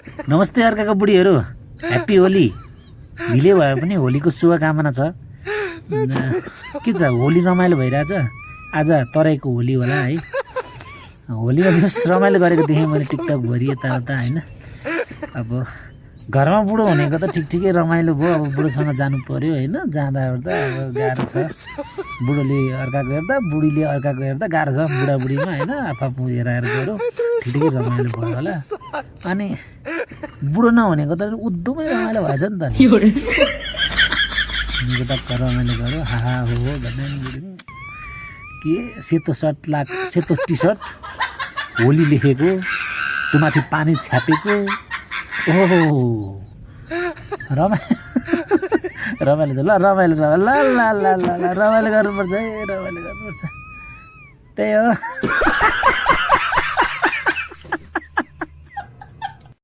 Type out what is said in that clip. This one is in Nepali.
नमस्ते अर्काको बुढीहरू, ह्याप्पी होली। ढिले भए पनि होलीको शुभकामना छ। के छ, होली रमाइलो भइरहेछ। आज तराईको होली होला है। होलीमा जस रमाइलो गरेको देखेँ मैले टिकटकभरि यताउता होइन। अब घरमा बुढो भनेको त ठिकै रमाइलो भयो। अब बुढोसँग जानु पर्यो होइन, जाँदा ओर्दा अब गाह्रो छ। बुढोले अर्काको हेर्दा, बुढीले अर्काको हेर्दा गाह्रो छ बुढाबुढीमा होइन। आफू हेराएर गयो ठिकै रमाइलो भयो होला। अनि बुढो नहुनेको त उद्धुमै रमाइलो भएछ नि त। निको त रमाइलो गऱ्यो, हाहा हो भन्दै नि बुढी के सेतो टी सर्ट होली लेखेको, त्यो माथि पानी छ्यापेको। ओहो रमाइलो त ल, रमाइलो ल ल ल ल रमाइलो गर्नुपर्छ है, रमाइलो गर्नुपर्छ। त्यही हो।